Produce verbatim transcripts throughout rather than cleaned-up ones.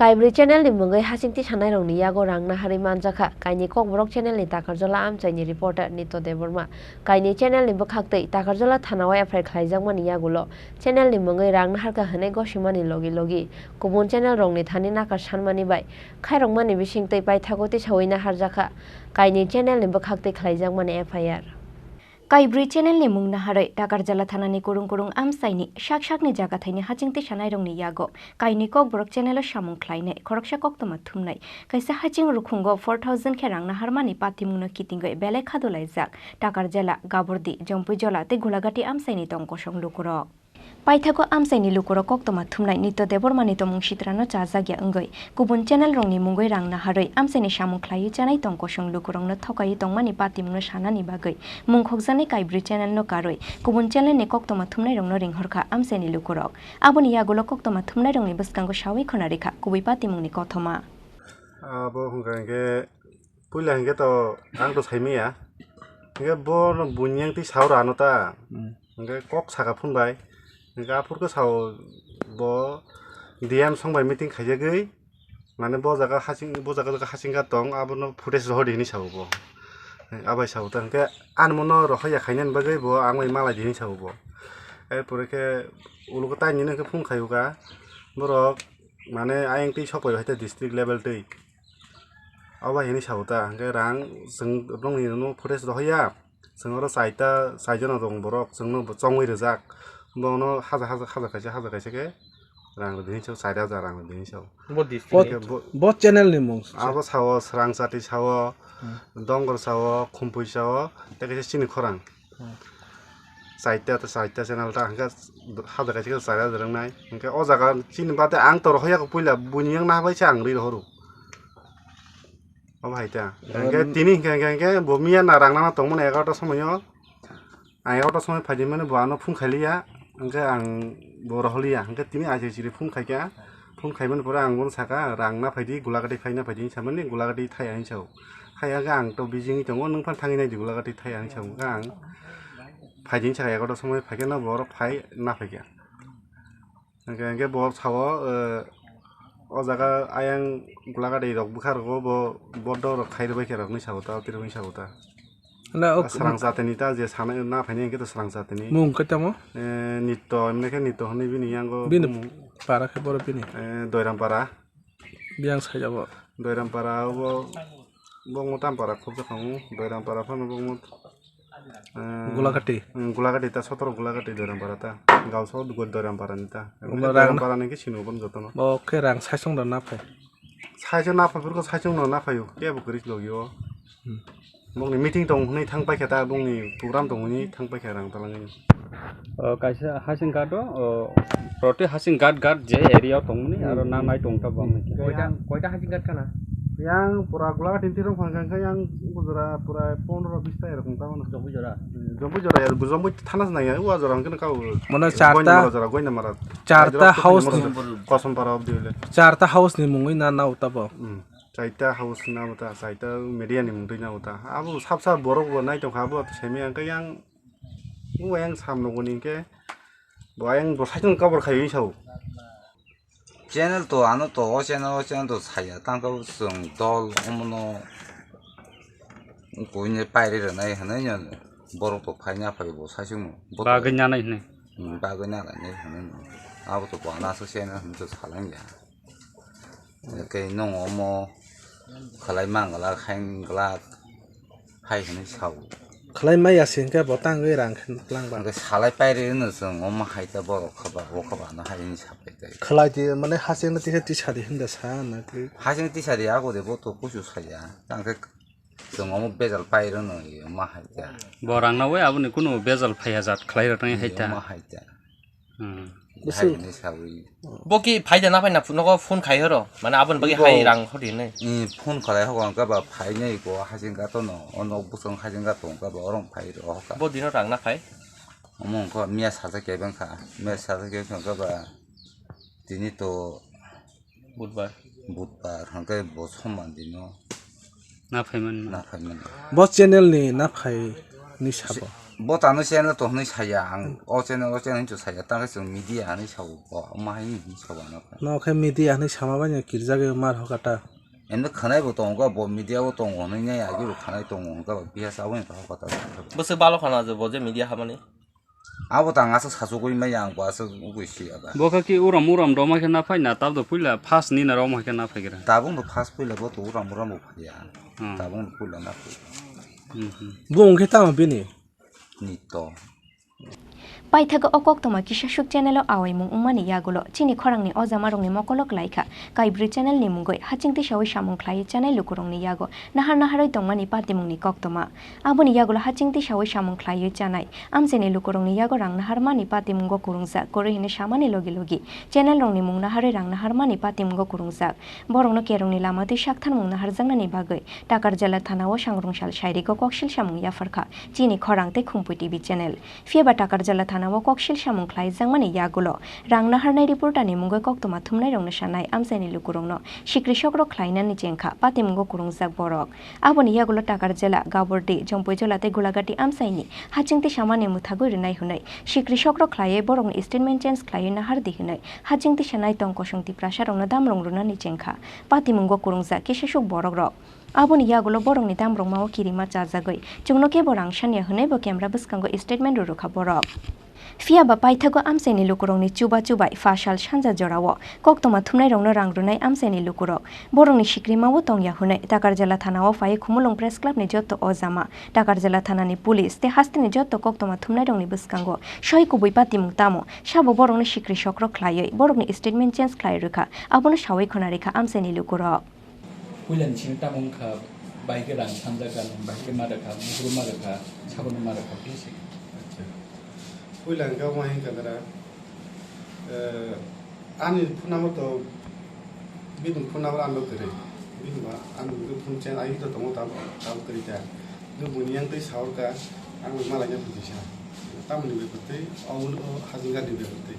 Kaibrwi channel ni mungwi hasing tisanairokni yago rang naharwi manjakha. Kainwi Kokborok channel ni Takarjala amchaini reporter Nitya Debbarma. Kainwi channel ni bwkhaktwi Takarjala thana o F I R khlaijakmani yagulo channel ni mungwi rang naharkha hwnwi gosimani logi logi kubun channel rokni thani nakar sanmani bai khairokmani bisingtwi paithago tisawi naharjakha. Kainwi channel ni bwkhaktwi khlaijakmani F I R. Kaibrwi channel ni mung naharwi Takarjala thanani kurung kurung amchaini sak sakni jaga thaini haching tisanairokni yago kainwi Kokborok channel o samung khlainai khoroksa koktwma thumnai kaisa haching rukhungo four thousand khe rang naharmani patimungno kitingwi belai khadulaijak Takarjala, Gabordi, Jompuijola tei Gulagati amchaini tong kosong lukurok. Paithago amchaini lukurok koktwma thumnai Nitya Debbarmani tongmung sitrano chajakya wngwi kubun channel rokni mungwi rang naharwi amchaini samung khlaiwi chanai tong kosong lukurokno thokaiwi tongmani patimungno sanani bagwi mungkhokjaknai Kaibrwi channel no karwi kubun channel ni koktwma thumnairokno ringhorkha amchaini lukurok. Aboni yagulo koktwma thumnairokni bwskango sawi khwnarikha kubui patimungni kothoma. Abo hwnkha hwnkhe puila hwnkhe to ang to saimanya. Hwnkhe bo buini yang twi sawi rw ano ta. Hmm. Hwnkhe kok saka phone bai. Hwnkhe aphuru khe sao bo D M song bai meeting khaijagwi. Mane bo jaga hasing, bo jaga jaga hasing kha tong, abono footage rohor di hinwi sao bo. Abai sao ta hwnkhe ani mono rohor ya khainani bagwi bo ang bai malai di hinwi sao bo. Erpore khe ulo khe taini hwnkhe phone khaio kha. Borok mane ayang twi sok pai hai ta district level twi. Abo hai hinwi sao ta, hwnkhe rang chwng nokni no footage rohor ya, chwng oro chaita, chaijona tong borok, chwngno bo chongwi rijak, bono haja, haja, haja kaisa, haja kaisa khe rang rwdi hinwi sao, chari hajar rang rwdi hinwi sao. Bo district. Bo, hwnkhe bo, bo channel ni mung. Abo sao, Srang Chati sao, Hmm. Dongor sao, Khumpui sao, tei kaisa chini khorang. Hmm. Chaita, chaita channel ta hwnkhe haja kaisa khe chari hajar wngnai. Hwnkhe o jaga chini bade ang to rohor ya kho puila, buini yang naharbai se ang rwi rohoro. Obo hai ta. Hwnkhe tini hwnkhe, hwnkhe, hwnkhe bo miya na rang nana tongmani egarota somoio. Ang egarota somoi phaidi mani bo ano phone khailiya. Hwnkhe ang bo rohorliya. Hwnkhe tini aisai siri phone khaikha. Phone khaimani pore ang bono saka, "Rang na phaidi, Gulagati phai na phaidi," hinwi samani, "Gulagati thai," hinwi sao. Hai hwnkhe ang to busy wngwi tongo, "Nwng phano thangwi naidi, Gulagati thai," hinwi sao. Hwnkhe ang phaidi hinwi saka egarota somoi phaikhe no bo oro phai na phaikha. Hwnkhe, hwnkhe bo sao, eh, o jaga ayang Gulagati rok bwkha rogo bo bodo rok khai rwbai khe rok hinwi sao ta, tei rok hinwi sao ta. Na, o Srang Chati ni ta je sana na phaini hwnkhe to Srang Chati ni. Mung khe tamo? Eh, Nitya, emne khe Nitya hwnwi bini yango bini bumung. Para khe boro bini. Eh, Doiram para. Biyang saijabo. Doiram para obo, bo Motam para khobjakha o, Doiram para phano bo mo-, eh, Gulagati. Hmm, Gulagati ta, sotoro Gulagati Doiram para ta. Gausao Doiram para ni ta. Omo Doiram rang para ni khe sini obo jotono. Bo khe rang saisong da na phai. Saisong na phai, phuru khe saisong no na phai o. Kebo kwrwi logi o. Hmm. Bongni meeting tong hwnwi thang paikha ta, bongni program tong hwnwi thang paikha rang talangwi. O, kaisa hasing ghat o, o, proti hasing ghat ghat je area o tongmani, hmm, aro nanai tong ta bangni. Koita, koita hasing ghat khana? Yang pura Gulagati ni tirong phang kha, yang bujora pura pondro bis ta erokom ta mano. Jompuijora? Jompuijora ya, Jompui thana se nang ya, wa jora hwnkhe kau. Mano Goinamara charta, jora, Goinamara. Charta house ni. Kosompara obdi hole. Charta house ni mungwi na nao ta bo. Hmm. Chaita house na bo ta, chaita media ni mungtwi na bo ta. Abo sab sab borok bo nai tongkha, abo semi ang khe yang, bo yang sam nogoni hwnkhe, bo yang bo saichung cover khai sao. Channel to ano to, o channel, o channel to saya, tang khe chwng dol omono kuine pairi rwnai hwnwi borok to phaina phai bo saichung bo to. Bagwi nanai hwnwi. Hmm, bagwi nanai hwnwi. Abo to bo ana so channel hwnwi to salang ya. Tei nwng omo khlai man glak, hai glak, hai hwnwi sao. Khlai maya se hwnkhe bo tangwi rang khe lang ba. Hwnkhe salai pairi hwno chwng omo hai ta borok kha ba, o kha ba no hai hwnwi sa pai tai. Khlai di mane hasing no tisa tisa di hwnda sa na twi. Hasing tisa di abo de bo to kuchu saya. Tang khe Chwng omo bejal pai rwno, omo hai ta. Bo rang nawi aboni kunu bejal phaiya jat khlai rwtani hai ta. Omo hai ta. Hmm. Hai hwnwi sawi. Bo ki phaida na phaina nogo phone khai horo? Mane aboni bagwi bo hai rang hodi hinwi? I phone khalai hogo hwnkhe ba phainai ko hasing gatono, o nok bwskango hasing gato hwnkhe ba orong phai rw hoka. Bo dino rang na phai? Omo hwnkhe miya sajak kebeng kha. Miya sajak kebeng kha hwnkhe ba tini to Budbar. Budbar, hwnkhe bo soman dino. Na phaiman. Na phaiman. Bo channel ni na phai ni sabo. Bo tano channel to hwnwi saya ang, o channel, o channel hinwi saya, tangkhe chwng media hinwi sao, o ma hai hinwi sao ano. No khe media hinwi sama bai no kirjagwi mar hoka ta. Eno khwnai bo tongo, bo media o tongo hwnwi nai agi bo khwnai tongo hwnka ba biya sa bai ta hoka ta. Bwswk balo khana je bo je media hamani. Abo tang aswk sachugwi maya ang bo aswk ugwi si aba. Bo kha ki uram uram roma khe na phai na, tab do puila first ni na roma khe na phai gra. Tabung do first puila bo to uram uram bo phaiya. Hmm. Tabung do puila na phai. Hmm, hmm. Bo wngkhe tamo bini? Nito. Paithago o koktwma kisa suk channel o awaimung wngmani yagulo chini khorangni ojamarokni mokolo kwlaikha. Kaibrwi channel ni mungwi haching tisawi samung khlaiwi chanai lukurokni yago nahar naharwi tongmani patimungni koktwma. Aboni yagulo haching tisawi samung khlaiwi chanai amchaini lukurokni yago rang naharmani patimungo kwrwngjak kwrwi hwnwi samani logi logi channel rokni mung naharwi rang naharmani patimungo kwrwngjak. Borokno kerongni lama twi saktharmung naharjaknani bagwi Takarjala thana o sangrwngsal sairigo koksil samung yapharkha chini khorang tei Khumpui T V channel. Phiya ba Takarjala thana o koksil samung khlaijakmani yagulo rang naharnai reporter ni mungwi koktwma thumnairokno sanai amchaini lukurokno sikri sokro khlainani chengkha patimungo kwrwngjak borok. Aboni yagulo Takarjala, Gabordi, Jompuijola tei Gulagati amchaini haching tisamani mwthagwi rwnai hwnwi sikri sokro khlaiwi borokni statement change khlaiwi nahardi hwnwi haching tisanai tong kosong Tiprasarokno damrong rwnani chengkha patimungo kwrwngjak kisasuk borokrok. Aboni yagulo borokni damrokma o kirima chajagwi chwngno kebo rang sanya hwnwi bo camera bwskango statement rwrwkha borok. Phiya ba paithago amchaini lukurokni chuba chubai pha sal sanja jorao koktwma thumnairokno rang rwnai amchaini lukurok borokni sikrima o tongya hwnwi Takarjala thana o phaiwi Khumulwng Press Club ni jotto ojama, Takarjala thana ni police tei hasteni jotto koktwma thumnairokni bwskango soi kubui patimung tamo sabo borokno sikri sokro khlaiwi borokni statement change khlai rwkha, abono sawi khwna rikha amchaini lukurok. Puila ni simi tamo wngkha, bahai khe rang sanjak kha, bahai khe ma rwkha, buphuru ma rwkha, sabono ma rwkha, khe se. Acha. Puila hwnkhe omo hai wngkha dara, eh, ani phone number to, bini phone number ano kwrwi. Bini ba ano phone chen ai to tongo tab, tab kwrwi ta. Nw buini yang tei saurka, ang malaina phone tisa. Tamoni bai kwtwi, omo hajinga ni bai kwtwi.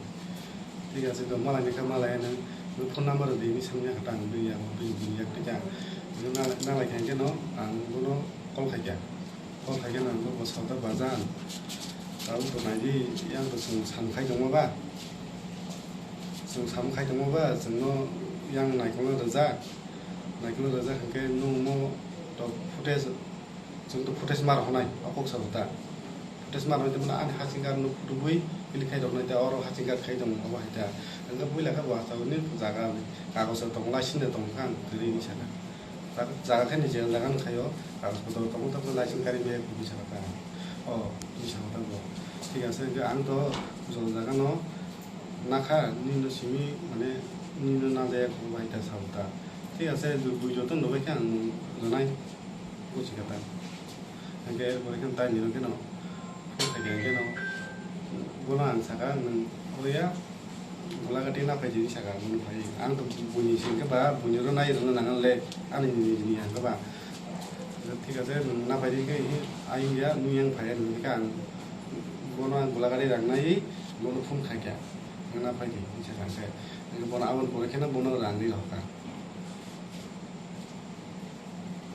Thik ache, to malai ni khe malai nang, nw phone number rw di hinwi samya kha tang, bini yak, bini, bini yak twi kha. Nw na, nalai kha hwnkhe no, ang bono call khai kha. Call khai khe no ang bo bwsao ta bajan. Tabuk to nai di, yang to chwng sam khai tongma ba. Chwng sam khai tongma ba, chwngno yang naikolno rwjak. Naikolno rwjak hwnkhe nwng mo to footage Chwng to footage ma rw hwnai, o kok sa ta. Footage ma rw hwnai, ani haching card no phutubui click khai rw hwnai, tei oro haching card khai tong, obo hai ta. Hwnkhe puila khe bo hachalo ni jaga, kagoj rok tongo, license rok tongo kha, ang kwrwi hinwi sakha. Jaga, jaga khe ni je jaga no khaio, kagoj potor tongo, tabuk license gari bai kwrwi sakha ta. O, hinwi sakha ta bo. Thik ache, hwnkhe ang to jol jaga no nakha, nini no simi, mane, nini no najaya kho bai ta sa ta. Thik ache, bui joto no bai khe ang rwnai. Buji kha ta. Hwnkhe er pore khe tai nini khe no phone khai khe no, bono ang saka, "Nwng oya Gulagati na phai di," hinwi saka, bono phai. Ang to buini sing khe ba, buini oro nai rwna nang le, ani nini nini ang khe ba. Thik ache, nwng na phai di khe, ayung ya, nwng yang phai ya, hinwi khe ang bono ang Gulagati rang nai, bono phone khai kha. Nwng na phai di, hinwi saka ang khe. Bono aboni pore khe no bono rang ri rw kha.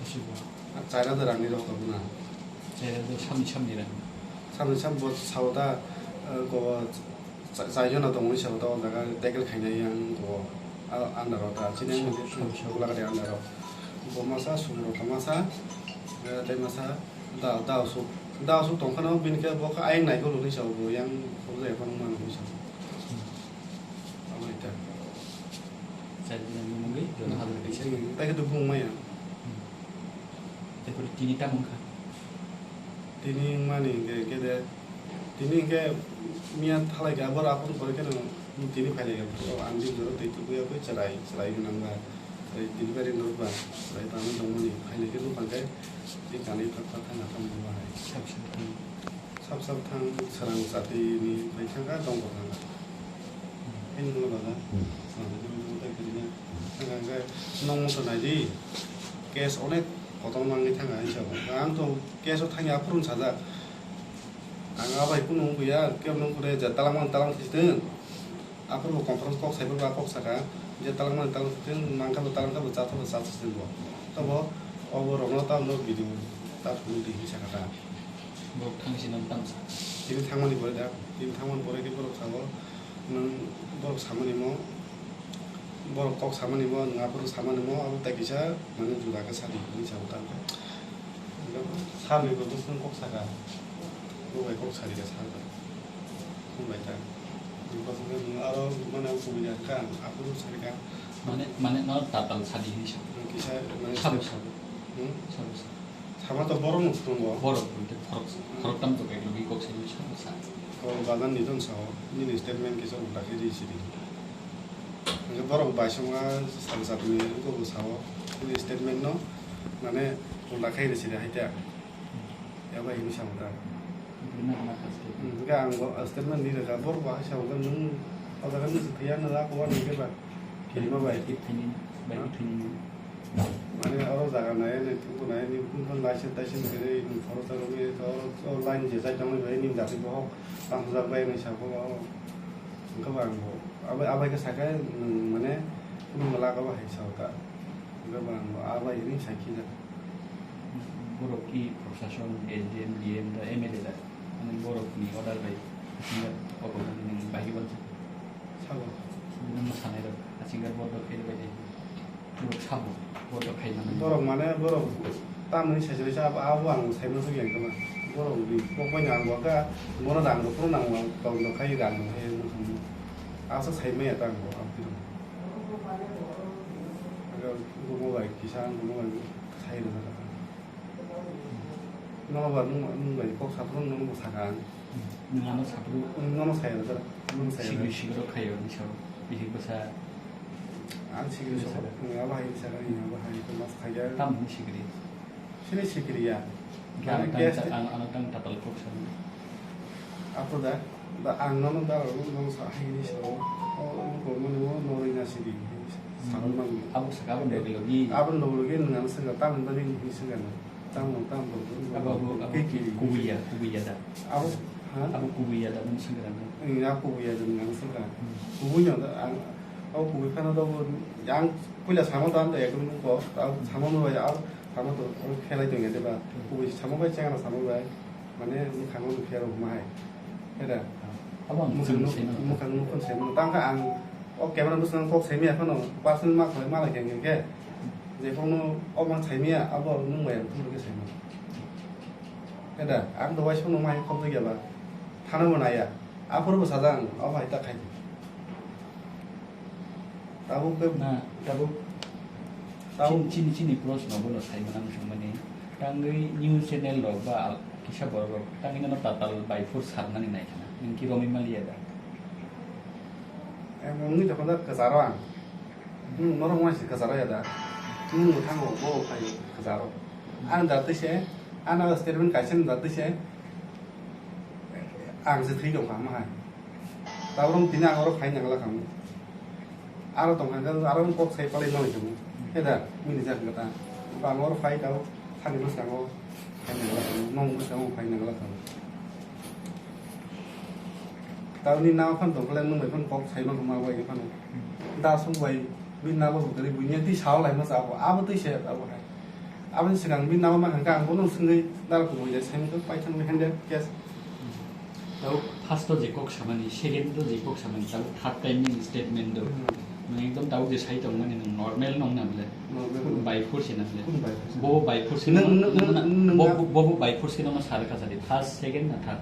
Bwswk bo? Char hajar rang ni rok tongo na? Char hajar samni samni rang. Samni sam bo sao ta, eh, go cha-, char jona tongo ni sao ta, o jaga tackle khainai yang go, ah, under o ta, chini ang Sure, sure, sure. Gulagati under o. Bo masa, Sumro ta masa, eh, tei masa, da, da osuk, da osuk tong phano bini khe bo khe ayang nai khe luni sao bo yang, bo jai phano mano ni sao. Hmm. Abo ita. Char jona ni mungwi, joto hazar kaisa. Hmm, tai khe to bung maya. Hmm. Tei pore tini tamo wngkha? Tini wngmani hwnkhe, hwnkhe de, tini hwnkhe miya thalai khe abo raphuru pore kheno tini phailai khe, o ang jini jora twi tubuya bai chwrai, chwrai gwnang ba, tei delivery norok ba, chwrai tangwi tongmani phailai khe nukhang khe tei kanwi thak thak thangna thangwi bahai. Sab sab thang. Sab sab thang, swrang chati ni bai thangkha, dongbo thangkha. Ani mungla baga. Hmm. Swrang chati ni bai thangkha. Thangkha hwnkhe nong motha nai di. Case onek kotor mangwi thangkha hinwi sa. Ang to case o thangya aphuru sajak. Ang abai kunu wngya, kebo nung kure je talang man talang thisteng. Aphuru bo conference kok sai phuru a kok saka, je talang man talang thisteng, nang khe bo talang khe bo cha khe bo cha thisteng bo. Tobo obo rokno tamo video ta phuru di hinwi saka ta. Borok thang sino tamsa. Tini thangmani pore da, tini thangmani pore khe borok sabo, nwng borok samani mo, borok kok samani mo, nwng aphuru samani mo, abo tai kisa mane juda khe sadi hinwi sabo ta khe. Sal ni bo bwswng kok saka, bo bai kok sadi khe sal bai. Nwng bai ta. Nwng kok saka nwng aro mane kubui ya kha, aphuru sadi kha. Mane, mane no tatal sadi hinwi sabo. Kisa mane sabo, sabo. Hmm? Sabo, sabo. Sama to borok no phwrwngo. Borok hwnkhe khorok, khoroktam to kaitor bai kok simi sa sa. Ko bagan ni don sao, nini statement kisa ulta khe ri sidi. Hwnkhe borok bai songma sal satni ko bo sao, nini statement no mane ulta khe ri sidi haita. Ya bai hini sao ta. Bini na na kaste. Hwnkhe ang bo statement ni rega borok bai sao nwng o jaga ni phiya na la ko ni ke ba. Kirima bai. Thini, bai thini. Mane oro jaga nai, nai thuku nai, ni kun kun license taisen kere, ni khoroksa rogwi, oro, oro line je jai tongwi bai, ni jati bohok, tang hojak bai, ni sabo, oro. Wngkha ba ang bo, abai, abai khe saka, mm, mane, kunu mala kabo hai sa ka. Wngkha ba ang bo, abai ni sakhi jak. Borok ki proshashon, S D M, D M da, M L A da, mane borok ni order bai, singa, obo ni bai ban. Sabo. Bini mwsanai rok, asingkar borok khe bai. Borok sabo, borok khai mano. Borok mane borok tamni saichari sa abo, abo ang saimano sugya kama. Borok ni kokbai nang bo ka, bono rang rok phuru nang bo, tong rok khai rang rok khai no khamu. Asa saimaya ta ang bo, ang phuru. Aga gumo bai kisa, gumo bai sai rok. Nono ba nung, nung bai kok saphuru nung bo sakha ang. Nung ano saphuru. Nono sai rok, nung sai rok. Sigri sigro khayo ni sabo. Bihik bwsa. Ang sikiri sabo, ang abo hai sabo, ang abo hai ko mas khaya. Tam hwn sikiri. Sini sikiri ya. Ang tang, ang, ang tang tatal kok sabo. Apo da, da ang nono da ro nono sa hai ni sabo. O ko mo no no ri na siri. Sabo mang. Abo saka abo logi logi. Abo logi logi nang saka tam da ni saka na. Tamo, tamo, tamo. Abo, abo, abo Kiki. Kubuya, kubuya da. Abo, ha? Abo kubuya da, nung sengkrak na. Eh, abo kubuya da, nung sengkrak. Hmm. Kubuya da, ang, abo kubui phano da, bo, yang puila samo da, ang da, ekdom nung ko, abo samo no bai, abo samo to, abo khelai tong ya, deba. Hmm. Kubui samo bai, chengna samo bai. Mane, ni khangno nung khe aro huma hai. Heda. Abo ang Mukhang sini nuk, sini. Mukhang nuk kon sini. Tang kha ang, o camera bwskango kok simi ya phano, personal ma khlai ma lai khe, khe. Je phone o ma saimia, abo nung bai ang thumrwk khe saimano. Heda, ang dawai sono ma hai khobjak ya ba. Thana bo naya. Aphuru bo sajak ang, o hai ta khai. Tabuk khe Na, tabuk. Tabuk. Chini, chini, chini proshno bono saimano ang swngmani. Tangwi news channel rok ba al-, kisa borok rok tangwi nono tatal bai phur sarnani nai khna. Nung ki romwi maliya da? Em, wngwi tongkha da kwcharo ang. Nwng norok uansuk kwcharo ya da? Nwng mwthango bo khai kwcharo. Ang da twi se, ano statement kaisa da twi se, ang se thwi tongkha ma hai. Tabuk tini ang oro phai nangla khamu. Aro tongkha khe aro kok sai palai nangla khamu. Khe da, mini jak khe ta. Ba ang oro phai tabuk thani bwskango phai nangla khamu. Nong bwskango phai nangla khamu. Tabuk ni nama phan tongkha le nwng bai phan kok sai ma khamu abo bai phano. Da song bai. Bini nabo bo kwrwi buini twi sao laima cha abo, abo twi se abo hai. Aboni swkang bini nabo ma hwnka ang bono swngwi dal kubui de semi to paithang hende case. Tabuk first o je kok samani, second o je kok samani, tabuk third time ni statement do. Hmm. Nwng ekdom tabuk je sai tongmani nwng normal nong na bole. Normal. Kunu by force na bole. Kunu by force. Bo by force Nwng, no, nwng, no, nwng, nwng, bo, nwng bo, bo by force no ma sar ka sadi. First, second na third.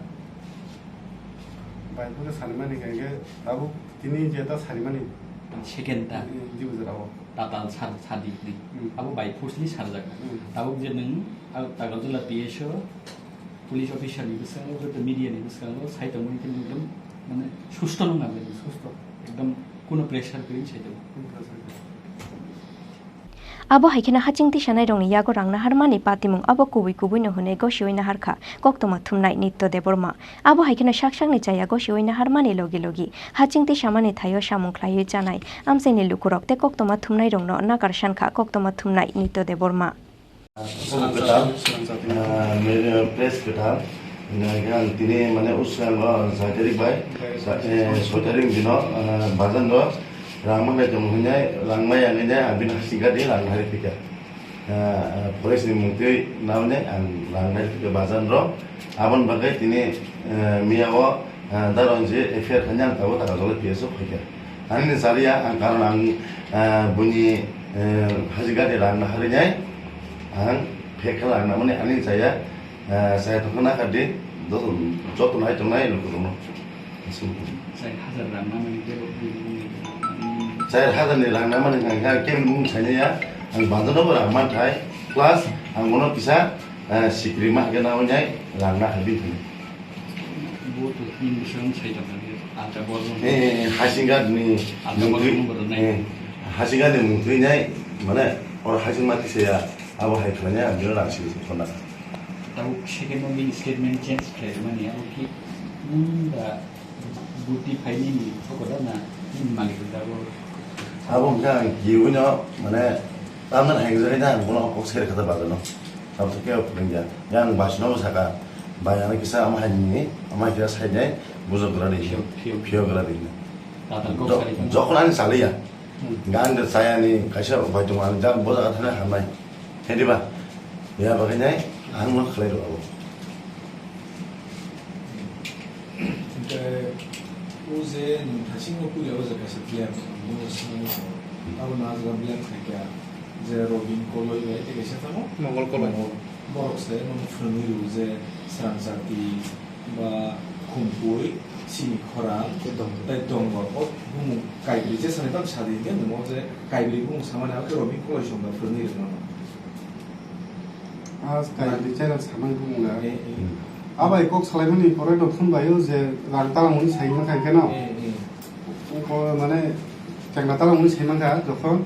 By force sanimani khe tabuk tini jeta sanimani. Second ta. Di bujra o. Tatal sar, sadi ni. Hmm. Abo by force ni sarjak. Hmm. Tabuk je nwng, ah, Tagaljola P S O, police officer ni bwskango, joto media ni bwskango, sai tongmani khe nwng ekdom, mane, susto nung nang nini. Susto. Ekdom kuno pressure kwrwi sai tongo. Kuno pressure kwrwi. Abo hai kheno haching tisa nairokni yago rang naharmani patimung abo kubui kubui no hwnwi gosiwi naharkha koktwma thumnai Nitya Debbarma. Abo hai kheno sak sakni chaya gosiwi naharmani logi logi haching tisamani thaio samung khlaiwi chanai amchaini lukurok tei koktwma thumnairokno nakarsankha koktwma thumnai Nitya Debbarma. Kwtal, ah, press kwtal, hingkhe ang tini mane uskango soi tarik bai, eh, soi tarik dino, ah, bazar no rang mangai tongo hinwi, rang maya hinwi ang bini hasing kha di rang hari phika. Ah, forest ni mungtwi naunai ang rang nai khe bazan rok. Aboni bagwi tini, eh, miya o, eh, daron je F I R khainai ang tabuk taka jolai P S o phaikha. Ani ni chaliya ang karon ang, eh, buini, eh, hajikani rang naharwi nai ang phek khe rang namani ani chaya, eh, chaya tongkha nakha di joto, joto nai tongnai lukurokno. Char hajar rang namani tebo. Char hajar ni rang namani hwnkha khe kebini mung sainaya ang bazano bo rang manthai plus ang bono kisa, eh, sikri ma hwnkhe naunai rang naharwi thani. Bo to tin bising sai tongkha, alta bo. Eh, Hasinghat ni alta bo mungtwi, number nai. Eh, Hasinghat ni mungtwi nai, mane, or Hasing mati saya, abo hai khlainai, ang bino rang sini sokona. Tabo second o bini statement change khlai mani, abo ki, hmm, da, buti phaini ni, phokoda na, ni malik da bo. Abo hwnkha ang kiwi no, mane, tamna hai jagwi na, ang bono kok seri kata bazano. Abo to kebo phwrwngya. Yang basino bo saka, bai ano kisa ama hai ni, ama hai kisa sai nai, bujok gra di. Phiyok, phiyok. Phiyok gra di. Tatal kok Jo-, sari tong. Jokhon ani chaliya. Hmm. Gang de chaya ni, kaisa bai tong ani, jang bo jaga thani hamnai. Khe diba? Ya bagwi nai, ang no khlai rw abo. Hwnkhe o je nwng thaisingo puila o je kaisa blame, nwng swnamwi tongo. Abo no ah jaga blame khaikha. Je Robin Koloi bai tei kaisa tamo? Mongol Koloi. Mongol. Borok se nono phwrwngwi rw je Srangchati ba Khumpui, Sini Khorang, tei Dongor. Tei Dongor. O bumung kaibrwi je sani tamo sadi hwnkhe nwng o je kaibrwi bumung samani abo khe Robin Koloi song bai phwrwngwi rw mano. Ah, kaibrwi channel samani bumung na. Eh, eh. Abai kok salaimani pore no phone bai o je rang talang mani sai mankha hwnkhe no. Eh, eh. Ko mane chengla talang mani sai mankha jokhon.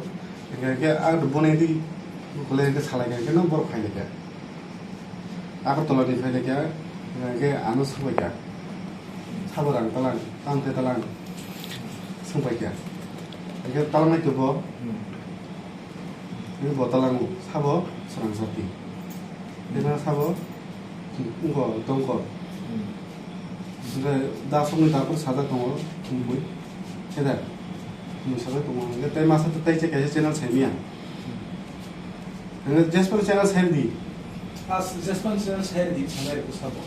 Hingke ke a bone di bole ke salai ke no borok phai ke. Agartala ni phai ke ke ano sabai ka. Sabo rang talang, tang te talang. Sabai ka. Ke talang nai to bo. Hmm. Ke bo talang sabo Srangchati. Ke na sabo ngo tongkol. Hmm. Hingke da songni da por sajak tongo, Khumpui. Khe da? Khumpui sajak tongo. Hingke tei masa tei kaisa channel saimanya. Hingke jespan channel sai di. As jespan channel sai di, sanai ko sabo.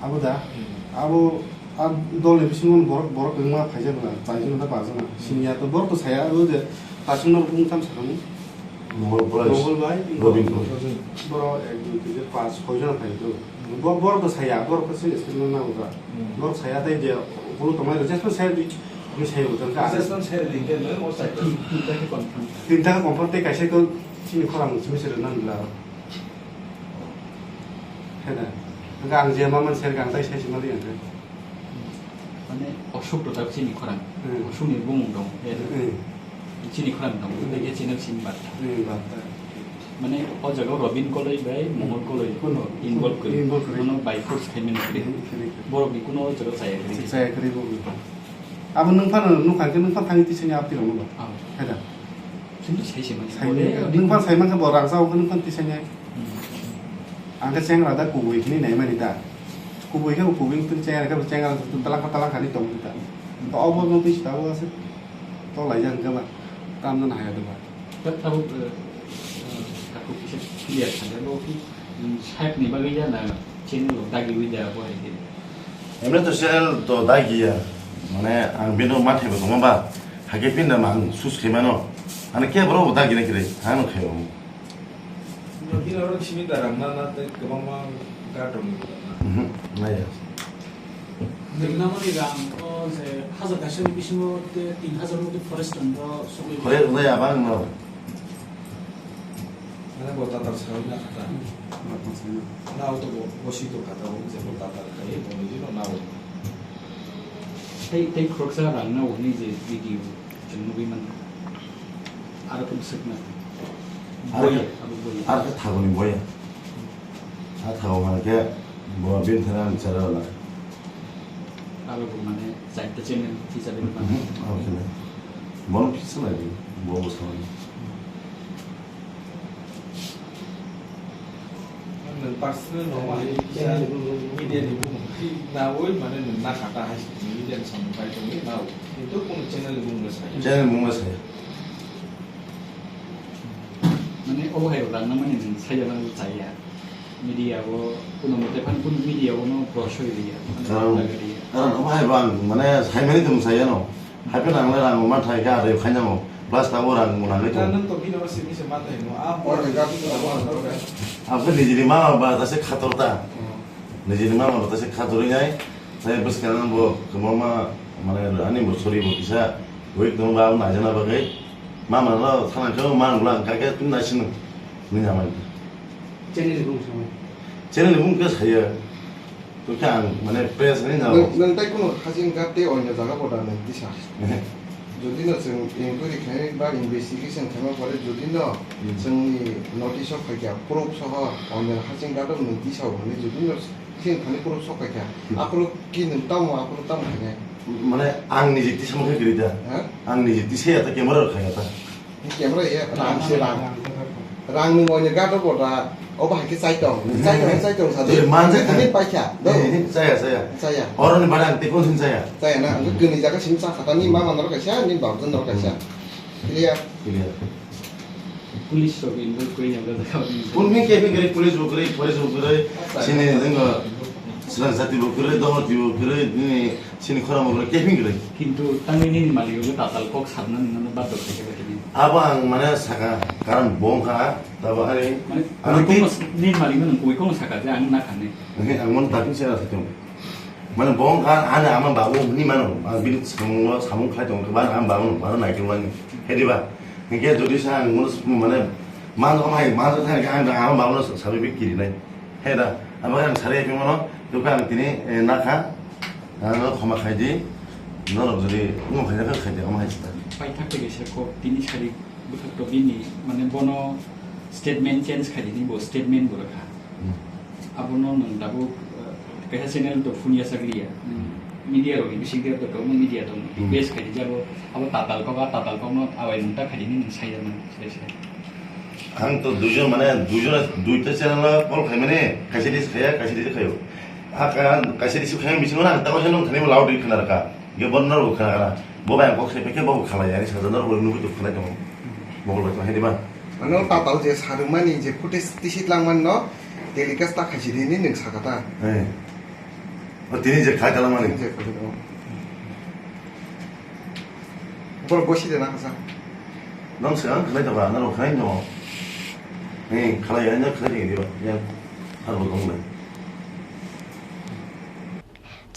Abo da? Hmm. Abo, a dol ni bisingo borok, borok wngma phaijak na, chaijon da pajak na. Hmm. Siniya to borok to saya, abo je, tasung no bung tam sakang. Mongol Koloi. Mongol bai, Robin Koloi. Borok ek, dui, tin, char, panch, soi jon phai do. Bo-, borok to saya, borok to se, se no na uda. Hmm. Borok saya tai je, bulu tongmai rok, jespan saya di, ni saya uda, ka. Jespan saya di, ke no, mo saya. Tin, tinta ke confirm. Tinta ke confirm tei kaisa ko, chini khorang, chini se na nila. Heda. Ka ang je ma man ser ka ang tai sai se ma di ang. Mane, Ashok Dodap chini khorang. Hmm. Ashok ni bumung dong. Hmm. Chini khorang dong. Hmm. Tei chini sini batta. Hmm, batta. Mane, o jaga Robin Koloi bai Mongol Koloi kuno involve kori. Involve kori. Mano by force khaimani kori. Hmm, kori. Borok ni kuno o jaga chaya kori. Chaya kori bo. Abo nwng phano nukha khe nwng phano thangwi tisani apti rok no ba. Ah. Heda. Chini sai se mani. Sai mani. Nwng phano sai mankha bo rang sa o nwng phano tisani. Hmm. Ang khe chengra da kubui hwnwi naimani da. Kubui khe bo kubui wngtong chengra khe bo chengra talangkha talangkha ni tongmani da. To obo no twi sita o ase. To laijak hwnkhe ba. Tam no haya de ba. Tabuk, eh, eh, takhuk kisa clear kha de bo ki, mm, side ni bagwi ya na channel o dagi wi da bo hai khe. Emne to channel to dagi ya. Mane ang bino ma thaibo tongma ba. Hakhe pin da ma ang sus khe mano. Ani ke bro dagi na kire. Ano khe o. Bino simi da rang na na te kwbangma ga tong ni da na. Mhm. Na ya. Nini namani rang o je hajar kaisa ni bisingo te tin hajar moti forest rang o sogwi. Forest rang ya bang no. Mane bo tatar sawi na kata. Hmm. Na auto bo, bo si to kata o je bo tatar kai bo ni no na o. Tei, tei khoroksa rang na o ni je video. Chwng nugwi mankha. Aro khe bwswk na. Aro boya, khe, abo boya. Aro khe thagoni boya. A thago hwnba khe bo bini thani ang chara wala. Aro bo mane chaita channel kisa bini mane. Mhm, abo khe nai. Bono kisa nai di, bo bo samani. Nwng personal no ma hai kisa media ni bumung khe nawi mane nwng nakha ta hai se media ni samung khai tongwi nao. Kintu kunu channel ni bumung no saya. Channel ni bumung no saya. Mane obo hai rang nangmani nwng saya nang chaya. Media o kuno mote phan kuno media o no prosoi riya. Mane Karon, lagariya. Karon obo hai bang mane saimani tong saya no. Hai phe nang le rang ma thai ka re khaina mo. Plus ta o rang mo nang le to. Nang to bino simi se ma thai mo. A mo. Abo nijini ma ba ta se khator ta. Nijini mama bo ta se kha dorwi nai, tai bwskango bo kwbangma, mane, ani bo sori bo kisa weak tongma ba, najana bagwi mama no thana khe mama bwla kake tun naising nini amai. Channel ni bung samai. Channel ni bung khe saya. To khe ang, mane, press ni na. Nang, nang tai kuno khajing ga te onya jaga bo da nang tisa. Jodi no chwng inquiry khlai ba investigation khlaima pore jodi no Hmm. chwngni notice o phaikha proof soho onyo haching gadok nwng tisao hwnwi jodi no chwng thani proof sok phaikha, Hmm. Aphuru ki nwng tamo, aphuru tamo khainai? Mane ang niji tisamo khe kwrwi da. Ha? Ang niji tisaya ta camera rok khaya ta. Ni camera ya, rang se rang. Rang nwng onyo gadok bo da. Obo hai khe chai tong. Hmm. Chai tong, chai tong sa de. Eh, man chai tong. Tini paikha, do. Eh, chaya, chaya. Chaya. Oro ni bana ang tei phone sin chaya. Chaya na, ang khe kwnwi jaga sim cha kha ta, ni mama norok kaisa, ni baba norok kaisa. Hmm. Clear? Clear. Police rok involve koi yang da kha. Phone ni khe phone khe police bo khe, police bo khe. Chaya. Sini dengo. Srang jati bo khe, dohor ti bo khe, ni Chini khorang bo kefing kwrwi. Kintu tangwi nini malik rok tatal kok sabna nini baddo khaikhe ba kini. Abo ang mane saka, karon bo wngkha, tabo ani, mane, ani koi kono, nini malik no koi kono saka je ang na khani. He, ang mon tapin se asa tum. Mane bo wngkha, ani ama babu ni mano, ang bini samung, samung khlai tong, ba ang babu, babu nai tong ani. He diba? Hingke jodi sa ang mon mane, man ko mai, man ko thang ang ama babu no sabi bi kiri nai. He da, abo ang sari phi mano, to ka ang tini, eh, nakha. Ano khoma khaidi, norok jodi omo khaina khe khaidi, omo hai sita. Paithak twi kaisa kok tini sari bwkhak to bini, mane bono statement change khaidi ni bo statement bo rakha. Hmm. Abono nwng tabuk, eh, kaisa channel to phun ya sagli ya. Hmm. Media rok ni bising de to to media to Hmm. base khaidi jabo abo tatal kok a tatal kok no awai nwng ta khaidi ni nwng sai ya man sai sai. Ang to duijon mane duijon duita channel o call khaimani kaisa dis khaya kaisa dis khayo. A ka kaisa dis khaya bisingo na ta kaisa nung thani loud ri khna raka. Ge bon nor khna raka. Bo bai ang kok sai pekhe bo khalai ani sajan nor bo nugui to khna tong. Mokol bai to hai diba. Ano tatal je sarumani je footage tisit langman no telecast ta khaisi rini nung sakata. He. O tini je khai talamani. Je khai talamani. Borok bosi de na kasa. Nang se ang khlai taba, nang khlai no. Ni khlai ya, nang khlai ni diba. Ya. Abo dong le.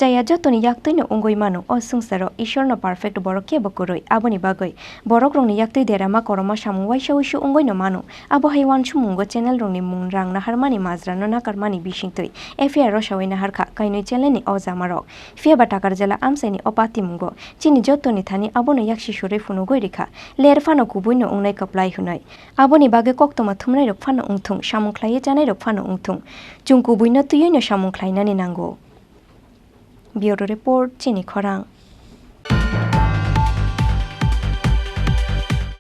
Chaya jotoni yaktwi no wngwi mano, o swngcharo Ishwar no perfect borok kebo kwrwi, aboni bagwi borok rokni yaktwi derama koroma samung waisa wuisu wngwi no mano. Abo hai uansumungo channel rokni mung rang naharmani majra no nakarmani bisingtwi F I R rosawi naharkha kainwi channel ni o jamarok. Phiya ba Takarjala amchaini o patimungo chini jotoni thani abono yaksi surwi phunugwi rikha. Ler phano kubuino wngnai kwplai hwnwi. Aboni bagwi koktwma thumnairok phano wngthung, samung khlaiwi chanairok phano wngthung. Chwng kubuino twiwino samung khlainani nango. Bureau Report, Chini Khorang.